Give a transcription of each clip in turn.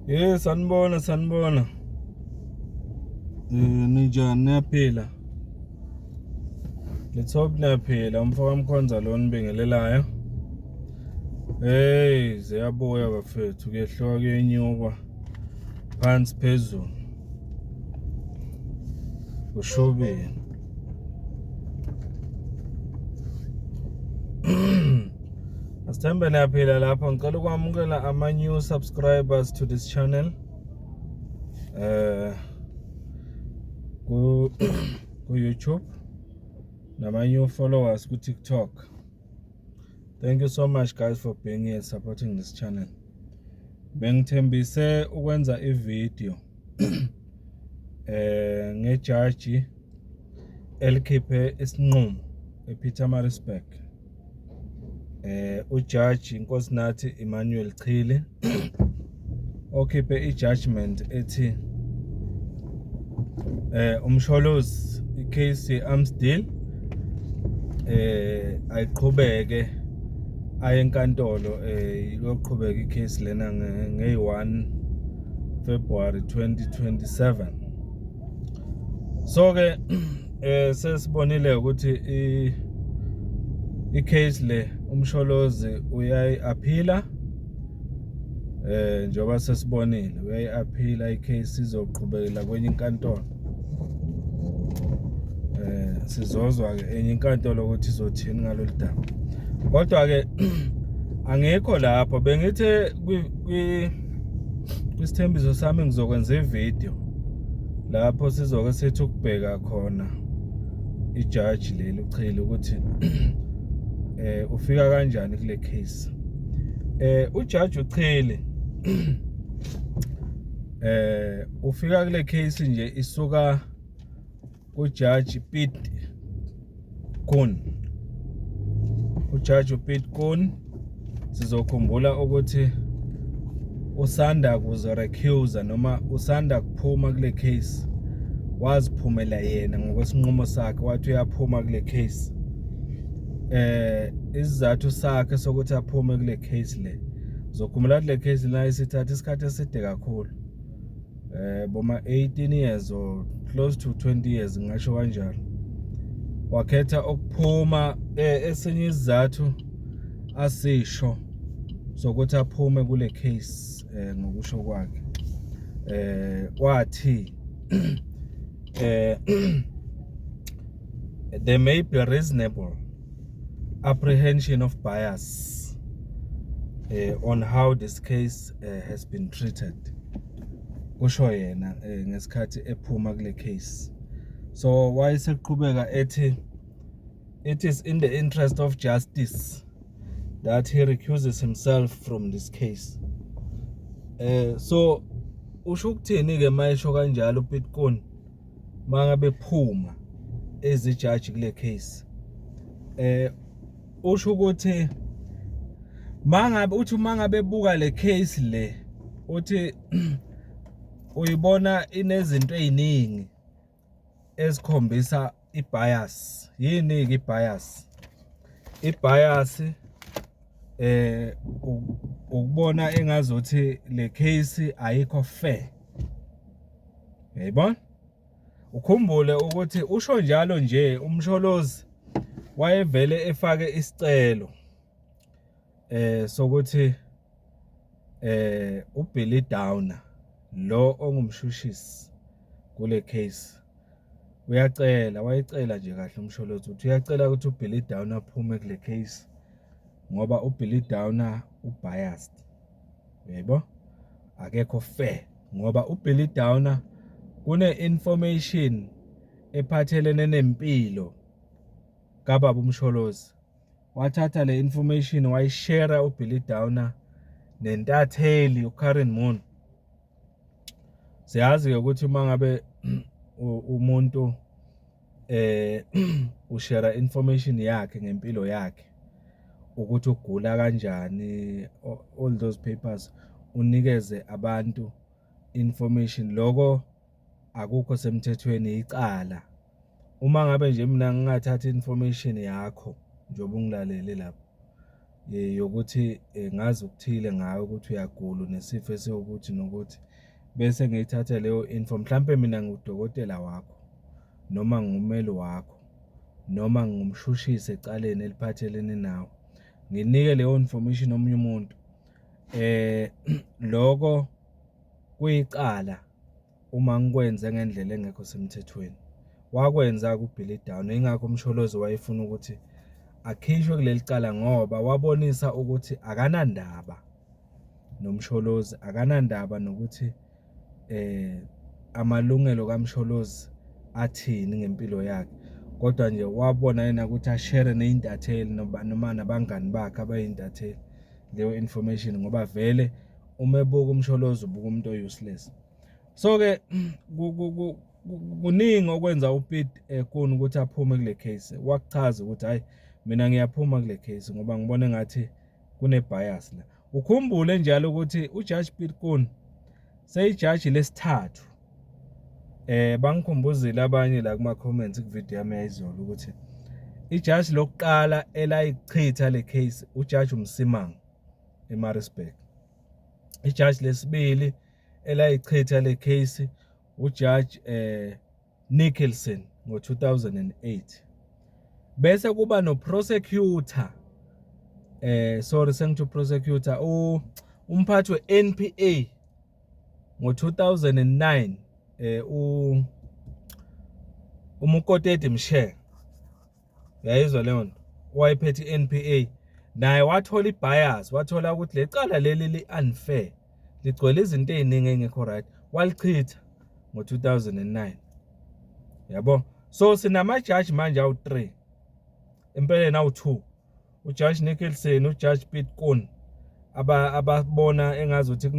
Hey sanibona sanibona. Ninjani niyaphila? Let's hope niyaphila umfo kaMkhonza lo nibingelelayo. Hey ziyabuya bafethu kuyehluka kuyenyuka phansi phezulu. Kushubile. Asithembe niyaphila lapho ngicela ukwamukela ama new subscribers to this channel. Eh ku ku YouTube nama new followers ku TikTok. Thank you so much guys for being here supporting this channel. Bengithembise ukwenza i-video eh ngejaji elikhiphe isinqumo ePietermaritzburg. Eh ujaji Nkosinathi Emmanuel Chili okhiphe i-judgment ethi eh umsholozi icase ye-arms deal eh ayiqhubeke aye enkantolo eh iyoqhubeka icase lena ngeyi-1 February 2027. So ke eh sesibonile ukuthi i icase le umsholozi uyayi-aphila eh njengoba sesibonile uyayi-aphila icase izoqhubekela kwenye inkantolo. Eh sizozwa ke enye inkantolo ukuthi izothini ngalolu daba. Kodwa ke angikho lapho bengithe kwi kwisithembiso sami ngizokwenza ivideo lapho sizoke sithi ukubheka khona ijaji leli uchile ukuthi eh ufika kanjani kule case. Eh ujaji uchile eh ufika kule case nje isuka kujaji Piet Koen. Ujaji uPiet Koen sizokhumbula ukuthi usanda kuzorecusa noma usanda kuphuma kule case, waziphumela yena ngokwesinqumo sakhe wathi uyaphuma kule case. Eh isizathu sakhe sokuthi aphume kule case le, uzokhumbula ukuthi le case la isithatha isikhathi eside kakhulu, eh boma 18 years or close to 20 years ngisho kanjalo. Wakhetha ukuphuma. Esinye isizathu asisho sokuthi aphume kule case, ngokusho kwakhe, wathi there may be reasonable apprehension of bias on how this case has been treated, kusho yena ngesikhathi ephuma kule case. So wayeseqhubeka ethi it is in the interest of justice that he recuses himself from this case. So usho ukuthini ke mayesho kanjalo uPiet Koen mangabe phuma ezijaji kule case? Usho ukuthi mangabe uthi mangabe buka le case le, uthi uyibona inezinto eziningi ezikhombisa ibias. Yini ke ibias? Ibias ukubona engazuthi le case ayikho fair, uyayibona? Ukhumbule ukuthi usho njalo nje umsholozi wayevele efake isicelo sokuthi uBilly Downer lo ongumshushisi kule case uyacela, wayecela nje kahle umsholozi ukuthi uyacela ukuthi uBilly Downer aphume kule case ngoba uBilly Downer ubiased, yebo, akekho fair, ngoba uBilly Downer kune information ephathelene nempilo kababa umsholozi, wathatha le information wayishare uBilly Downer nentatheli uKaren Moon. Siyazi ke ukuthi uma ngabe umuntu ushare information yakhe ngempilo yakhe, ukuthi ugula kanjani, all those papers, unikeze abantu information, lokho akukho semthethweni, icala. Uma ngabe nje mina ngingathatha information yakho njengoba ungilalele lapho Yokuthi ngazi okuthile ngawe ukuthi uyagula, unesifo esiwukuthi nokuthi, bese ngiyithathe leyo info, mhlampe mina ngiwudokotela wakho, noma ngiwummeli wakho, noma ngumshushisi ecaleni eliphathelene nawe, nginike leyo information omunye umuntu, loko kuyicala uma ngikwenze ngendlela engekho semthethweni. Wakwenza-ke uBilly Downer, yingakho uMsholozi wayefuna ukuthi akhishwe kuleli cala ngoba wabonisa ukuthi akanandaba noMsholozi, akanandaba nokuthi amalungelo kaMsholozi athini ngempilo yakhe. Kodwa nje wabona yena ukuthi ashere ney'ntatheli noma nabangani bakhe abayintatheli leyo information ngoba vele uma ebuka uMsholozi ubuka umuntu o-useless. So-ke kuningi okwenza uPiet Koen ukuthi aphume kule case. Wakuchaza ukuthi hhayi, mina ngiyaphuma kule case ngoba ngibona engathi kune-bias la. Ukhumbule njalo ukuthi uJudge Piet Koen seyijaji lesithathu. Bangikhumbuzile abanye la kuma comments ku-video yami yayizolo ukuthi ijaji lokuqala elayichitha le case uJudge uMsimang eMaritzburg. Ijaji lesibili elayichitha le case uJudge Nicholson ngo-2008. Bese kuba no prosecutor, sorry, sengithi prosecutor, umphathi we-NPA ngo-2009, uMokotedi Mpshe, yayizwa leyo nto, owayephethe i-NPA, naye wathola i-bias, wathola ukuthi lecala leli li-unfair, ligcwele izinto ey'ningi ey'ngekho right, walichitha ngo-2009, yabo. So sinamajaji manje awu-3, empeleni awu-2, uJudge Nicholson, uJudge Piet Koen, ababona engazuthi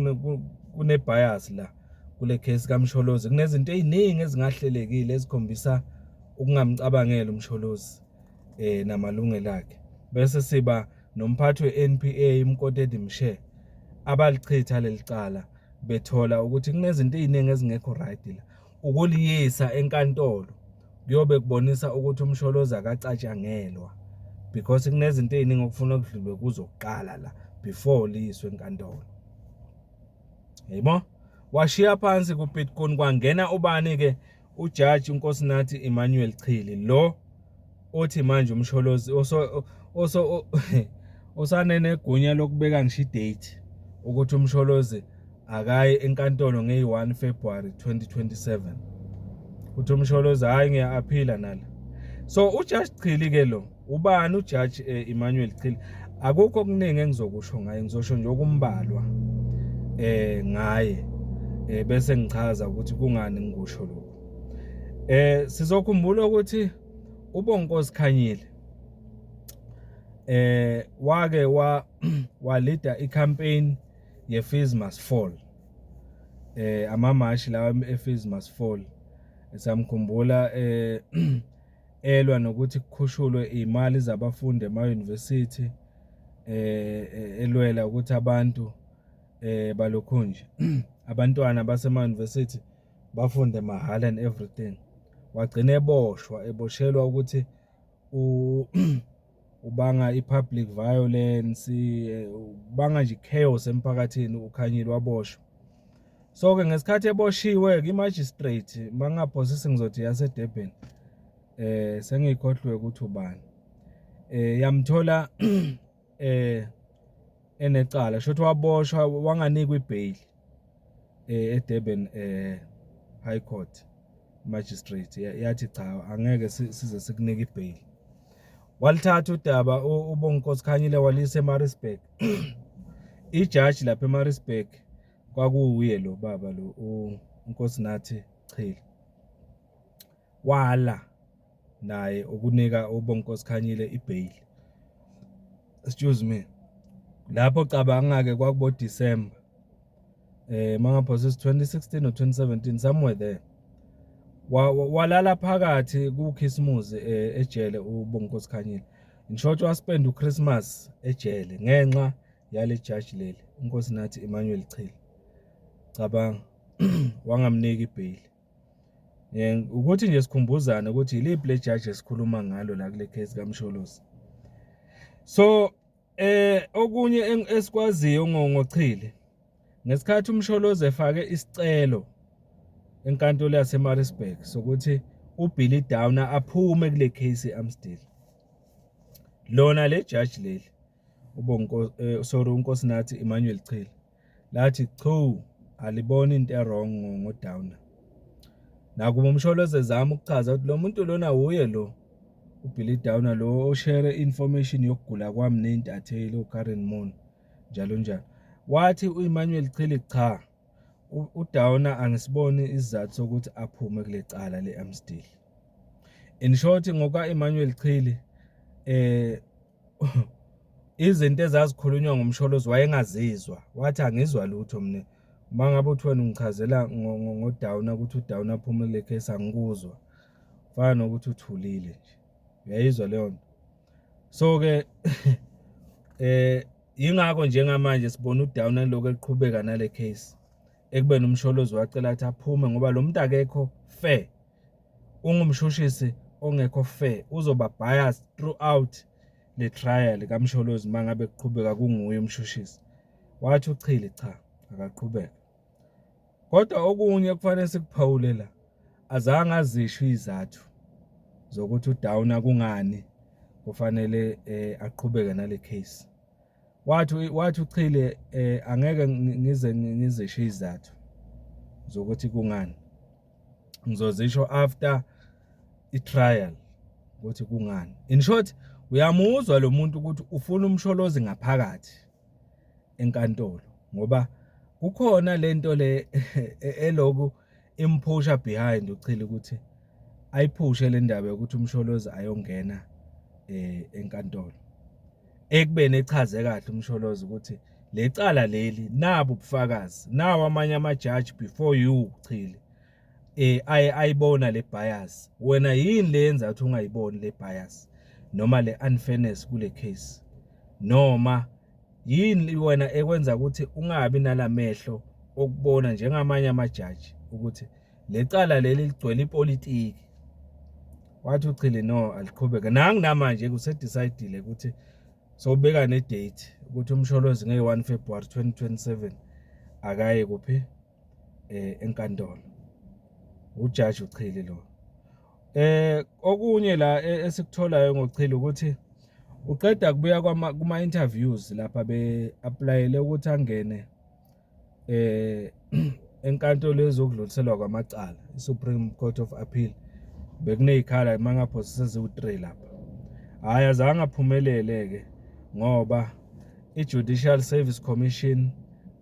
kune-bias la kule case kaMsholozi, kunezinto ey'ningi ezingahlelekile ezikhombisa ukungamcabangeli uMsholozi namalungelo akhe. Bese siba nomphathi we-NPA uMokotedi Mpshe, abalichitha leli cala bethola ukuthi kunezinto ey'ningi ezingekho right la. Ukuliyisa enkantolo kuyobe kubonisa ukuthi uMsholozi akacatshangelwa because kunezinto ey'ningi okufuna kudlulwe kuzo kuqala la before liyiswe enkantolo, yebo. Washiya phansi kuPiet Koen, kwangena ubani-ke? Ujaji uNkosinathi Emmanuel Chili, lo othi manje uMsholozi oso osanenegunya lokubeka ngisho i-date ukuthi uMsholozi akaye enkantolo ngeyi-1 February 2027. Uthi uMsholozi, "Hhayi, ngiya-appeala nala." So uJudge Chili ke lo, ubani uJudge Emmanuel Chili? Akukho okuningi engizokusho ngaye, ngizosho nje okumbalwa ngaye, bese ngichaza ukuthi kungani ngikusho lokho. Sizokhumbula ukuthi uBonginkosi Khanyile wake wa leada i-campaign ye Fees Must Fall, amamashi lawa e-Fees Must Fall. Samkhumbula elwa nokuthi kukhushulwe imali zabafundi ema-university, elwela ukuthi abantu balokhu nje abantwana basema-university bafunde mahhala and everything. Wagcina eboshwa, eboshelwa ukuthi ubanga i-public violence, ubanga nje chaos emphakathini. UKhanyile waboshwa. So-ke ngesikhathi eboshiwe-ke, i-magistrate, mangingaphosisi ngizothi yase-Durban, sengiyikhohliwe ukuthi ubani, yamthola enecala, shuthi waboshwa wanganikwa i-bail eDurban High Court. Magistrate yathi, "Cha, angeke size sikunike i-bail." Walithatha udaba uBonginkosi Khanyile walisa eMaritzburg. Ijaji lapha eMaritzburg kwakuwuye lo baba lo, uNkosinathi Chili, wala naye ukunika uBonginkosi Khanyile i-bail, excuse me. Lapho cabanga-ke kwakubo December, mangaphosisi 2016 or 2017, somewhere there. Walala phakathi kukhisimusi ejele uBonginkosi Khanyile. In short, wa-spend uChristmas ejele ngenxa yale judge leli, uNkosinathi Emmanuel Chili. Cabanga, wangamnika i-bail. Ukuthi nje sikhumbuzane ukuthi yiliphi le judge esikhuluma ngalo la kule case kaMsholozi. So Okunye esikwaziyo ngoChili, ngesikhathi uMsholozi efake isicelo enkantolo yaseMaritzburg sokuthi uBilly Downer aphume kule case ye-arms deal, lona le jaji leli, sorry, uNkosinathi Emmanuel Chili, lathi chu, aliboni into e-wrong ngoDowner. Nakuba uMsholozi ezama ukuchaza ukuthi lo muntu lona wuye lo uBilly Downer lo oshare information yokugula kwami ney'ntatheli oKaren Moon, njalo njalo. Wathi u-Emmanuel Chili, cha, uDowner angisiboni isizathu sokuthi aphume kule cala le-arms deal. In short, ngoka-Emmanuel Chili, izinto ezazikhulunywa ngumsholozi wayengazizwa. Wathi, "Angizwa lutho mina. Uma ngabe uthi wena ungichazela ngoDowner ukuthi uDowner aphume kule case, angikuzwa, fana nokuthi uthulile nje." Uyayizwa leyo nto? So-ke yingakho njengamanje sibona uDowner lokhu eqhubeka nale case, ekubeni uMsholozi wacela ukuthi aphume, ngoba lo muntu akekho fair, ungumshushisi ongekho fair, uzoba biased throughout le trial kaMsholozi uma ngabe kuqhubeka kunguye umshushisi. Wathi uChili cha, akaqhubeke. Kodwa okunye kufanele sikuphawule la, azange azisho izathu zokuthi uDowner kungani kufanele aqhubeke nale case. Wathi uChili, "Angeke ngize ngizisho izathu zokuthi kungani, ngizozisho after i-trial ukuthi kungani." In short, uyamuzwa lo muntu ukuthi ufuna uMsholozi ngaphakathi enkantolo, ngoba kukhona lento le eloku imphusha behind uChili ukuthi ayiphushe le ndaba yokuthi uMsholozi ayongena enkantolo, ekubeni echaze kahle uMsholozi ukuthi lecala leli nabo ubufakazi nawo amanye amajaji before you Chili ayibona le bias. Wena yini le yenza ukuthi ungayiboni le bias noma le unfairness kule case? Noma yini wena ekwenza ukuthi ungabi nalamehlo okubona njengamanye amajaji ukuthi lecala leli ligcwele ipolitiki? Wathi uChili no, aliqhubeke. Nangu namanje kusedecidile ukuthi sowubeka ne-date ukuthi uMsholozi nge-1 February 2027 akaye kuphi? Enkantolo. Ujaji uChili lo. Okunye la esikutholayo ngoChili ukuthi uqeda kubuya kuma interviews lapha be applyele ukuthi angene enkantolo yezokudluliselwa kwamacala, iSupreme Court of Appeal. Bekunezikhala mangapho seziwu3 lapha. Hayi, azange aphumelele ke, ngoba iJudicial Service Commission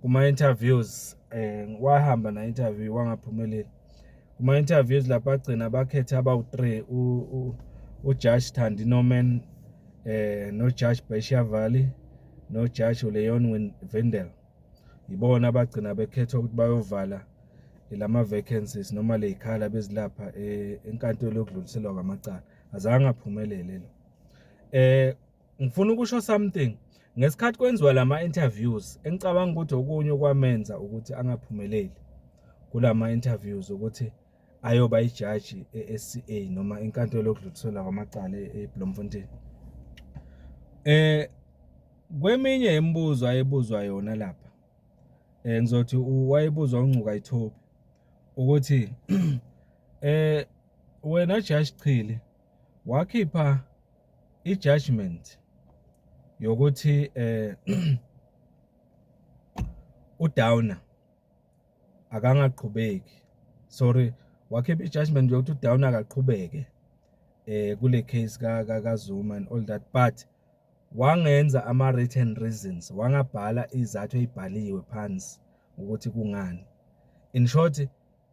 kuma interviews, wahamba na interview, wangaphumeleli kuma interviews lapha. Agcina bakhetha abawu3, uJudge Thandi Norman, no Judge Beshia Valley, no Judge Leon Wendell. Ibona abagcina bekhethwa ukuthi bayovala lama vacancies noma lezikhala bezilapha enkantolo yokudluliselwa kwamacala. Azange aphumelele lo. Ngifuna ukusho something ngesikhathi kwenziwa lama interviews, engicabanga ukuthi okunye okwamenza ukuthi angaphumeleli kulama interviews ukuthi ayoba ijaji e-SCA noma inkantolo yokudluliselwa kwamacala eBloemfontein. Kweminye imibuzo ayebuzwa yona lapha, ngizothi wayebuzwa uNgcukayithobi ukuthi, "Wena Judge Chili, wakhipha i-judgment yokuthi uDowner akangaqhubeki, sorry, wakhipha i-judgment yokuthi uDowner akaqhubeke kule case ka kaZuma and all that, but wangenza ama written reasons, wangabhala izathu ezibhaliwe phansi ukuthi kungani. In short,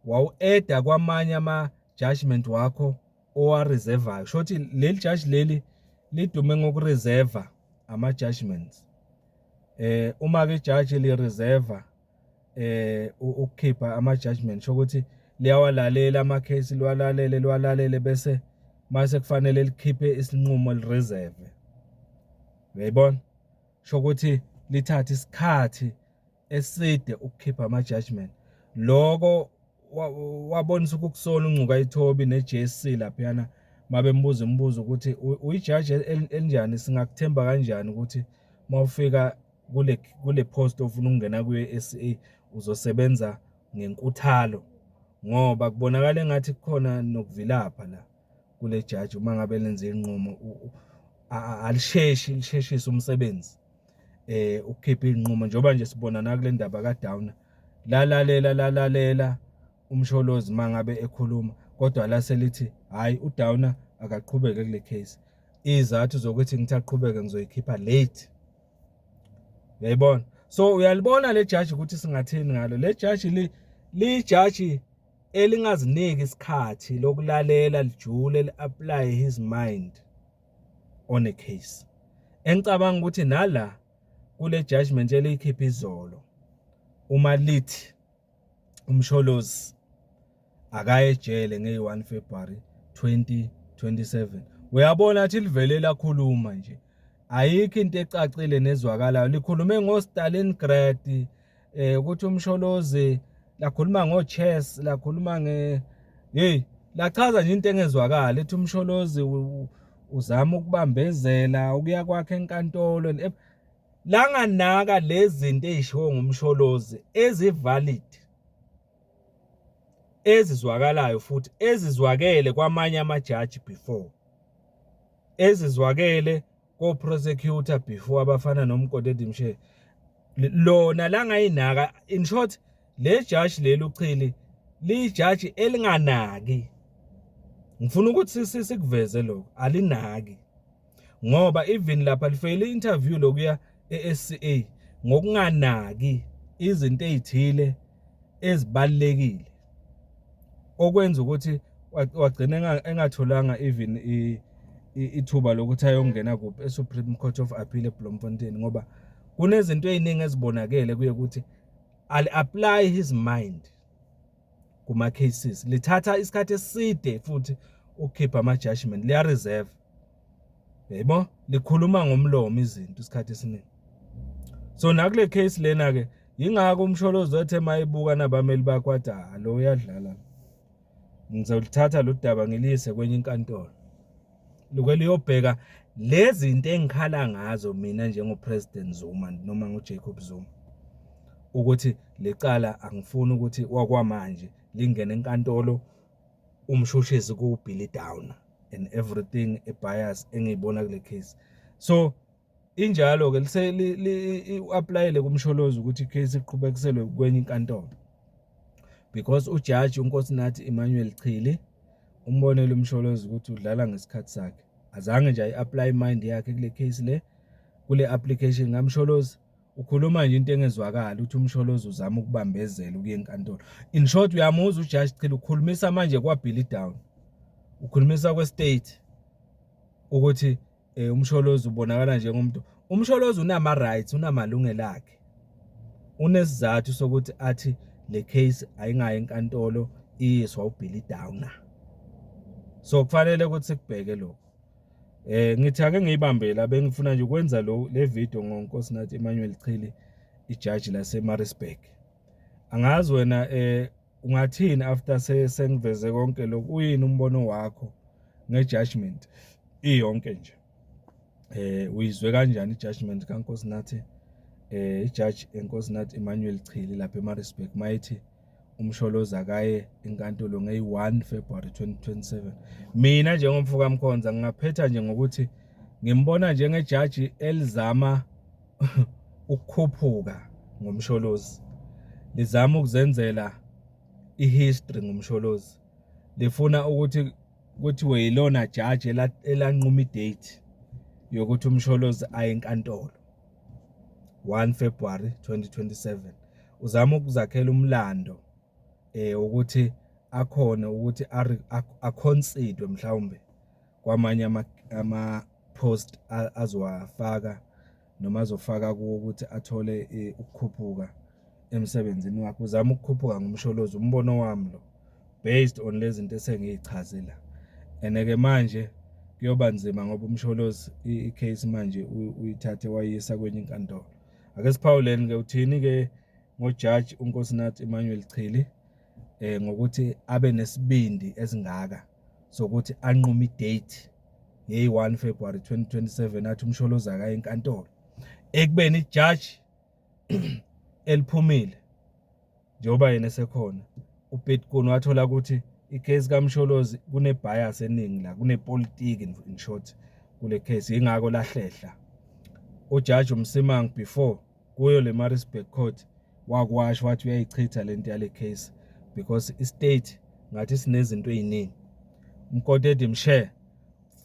wawu-adda kwamanye ama judgment wakho owa-reservayo." Shothi leli judge leli lidume ngokureserva ama judgments. Uma ke judge li reserva ukukhipha ama judgment, sho ukuthi liyawalalela ama case, liwalalele, liwalalele, bese mase kufanele likhiphe isinqumo lireserve. Uyayibona? Sho ukuthi lithatha isikhathi eside ukukhipha ama judgment. Lokho wabonisa ukukusola uNgcukayithobi ne-JSC laphayana mabembuza imibuzo ukuthi uyijaji elinjani, singakuthemba kanjani ukuthi Mawufika kule post ofuna ukungena kuyo e-SCA, uzosebenza ngenkuthalo, ngoba kubonakala engathi kukhona nokuvilapha la kule jaji. Uma ngabe lenze inqumo, alisheshi lisheshise umsebenzi ukukhipha inqumo, njengoba nje sibona na kule ndaba kaDowner. Lalalela, lalalela uMsholozi mangabe ekhuluma, kodwa la selithi hayi, uDowner akaqhubeke kule case. Izathu zokuthi ngithi aqhubeke ngizoyikhipha late, uyayibona? So uyalibona le judge ukuthi singathini ngalo le judge? Li judge elingaziniki isikhathi lokulalela lijule, li-apply his mind on a case. Engicabanga ukuthi nala kule judgment eliyikhipha izolo, uma lithi uMsholozi akaye ejele ngeyi-1 February 2027, uyabona athi livele lakhuluma nje, ayikho into ecacile nezwakalayo. Likhulume ngo-Stalingrad, ukuthi uMsholozi, lakhuluma ngo-chess, lakhuluma nge, hey, lachaza nje into engezwakala, ethi uMsholozi uzama ukubambezela ukuya kwakhe enkantolo. Langanaka lezi zinto ezishiwo nguMsholozi ezi-valid, ezizwakalayo, futhi ezizwakele kwamanye amajaji before, ezizwakele ko-prosecutor before, abafana noMokotedi Mpshe. Lona langayinaka. In short, le judge leli uChili lijaji elinganaki. Ngifuna ukuthi sikuveze lokho, alinaki, ngoba even lapha lifeyile i-interview lokuya e-SCA ngokunganaki izinto ezithile ezibalekile, okwenza ukuthi wagcina engatholanga even ithuba lokuthi ayongena kuphi, e-Supreme Court of Appeal eBloemfontein, ngoba kunezinto eziningi ezibonakele kuye ukuthi ali-apply his mind kuma cases. Lithatha isikhathi eside futhi ukukhipha ama judgment, liya reserve, yebo, likhuluma ngomlomo izinto isikhathi esiningi. So nakule case lena ke, yingakho uMsholozi othe mayibuka nabameli bakhe wathi, "Ah, lo uyadlala, ngizolithatha lo daba ngiliyise kwenye inkantolo, luke liyobheka lezi zinto engikhala ngazo mina njengo-President Zuma noma nguJacob Zuma, ukuthi lecala angifuni ukuthi wakwamanje lingene enkantolo, umshushisi ku-Billy Downer and everything, e-bias engiyibona kule case." So injalo ke, lise u-applyele kuMsholozi ukuthi i-case iqhubekiselwe kwenye inkantolo, because ujaji uNkosinathi Emmanuel Chili umbonele uMsholozi ukuthi udlala ngesikhathi sakhe. Azange nje ayi-apply mind yakhe kule case le, kule application kaMsholozi. Ukhuluma nje into engezwakali, ukuthi uMsholozi uzama ukubambezela ukuya enkantolo. In short, uyamuzwa ujaji Chili ukhulumisa manje kwaBilly Downer, ukhulumisa kwe-state, ukuthi uMsholozi ubonakala njengomuntu. UMsholozi unama rights, unamalungelo akhe, unesizathu sokuthi athi le case ayingayi enkantolo, iyiswa uBilly Downer. So kufanele ukuthi sikubheke lokho. Ngithi ake ngiyibambe la, bengifuna nje ukwenza lo le video ngoNkosinathi Emmanuel Chili, ijaji lase Maritzburg. Angazi wena ungathini after sengiveze konke lokhu? Uyini umbono wakho nge-judgment iyonke nje? Uyizwe kanjani i-judgment kaNkosinathi, ijaji eNkosinathi Emmanuel Chili lapha eMaritzburg, mayithi uMsholozi akaye enkantolo ngeyi-1 February 2027? Mina njengomfoka Mkhonza ngingaphetha nje ngokuthi ngimbona njengejaji elizama ukukhuphuka ngoMsholozi, lizama ukuzenzela i-history ngoMsholozi, lifuna ukuthi kuthiwe yilona jaji elanquma i-date yokuthi uMsholozi aye enkantolo 1 February 2027. Uzama ukuzakhela umlando ukuthi akhona ukuthi a-consider mhlawumbe kwamanye ama post azowafaka noma azofaka kuwo, ukuthi athole ukukhuphuka emsebenzini wakhe. Uzama ukukhuphuka ngoMsholozi, umbono wami lo, based on lezi zinto esengiyichaze la. And-ke manje kuyoba nzima ngoba uMsholozi i-case manje uyithathe wayisa kwenye inkantolo. Ake siphawuleni-ke, uthini-ke ngojaji uNkosinathi Emmanuel Chili ngokuthi abe nesibindi esingaka sokuthi anqume i-date yeyi-1 February 2027, athi uMsholozi akaye enkantolo? Ekubeni ijaji eliphumile njengoba yena esekhona uPiet Koen wathola ukuthi icase kaMsholozi kune-bias eningi la, kunepolitiki in short kule case, yingakho lahlehla. Ujaji uMsimang before kuyo le Maritzburg court wakwasho wathi uyayichitha lento yale case because i-state ngathi sinezinto eziningi. Mokotedi Mpshe,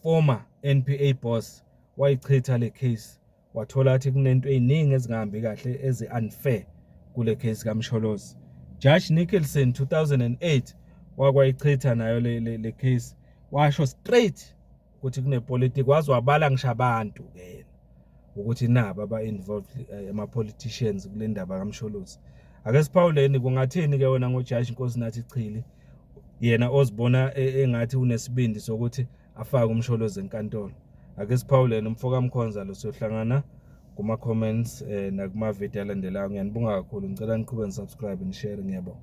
former NPA boss, wayichitha le case, wathola ukuthi kunento eziningi ezingahambi kahle, ezi-unfair kule case kaMsholozi. Judge Nicholson 2008 wakwayichitha nayo le case, washo straight ukuthi kunepolitiki, waze wabala ngisho abantu ke yena ukuthi naba aba-involved, ama-politicians kule ndaba kaMsholozi. Ake siphawuleni, kungathini ke wena ngoJaji Nkosinathi Chili, yena ozibona engathi unesibindi sokuthi afake uMsholozi enkantolo? Ake siphawuleni. Umfoka Mkhonza lo, siyohlangana kuma comments nakuma video alandelayo. Ngiyanibonga kakhulu, ngicela niqhubeke ni-subscribe, ni-share. Ngiyabonga.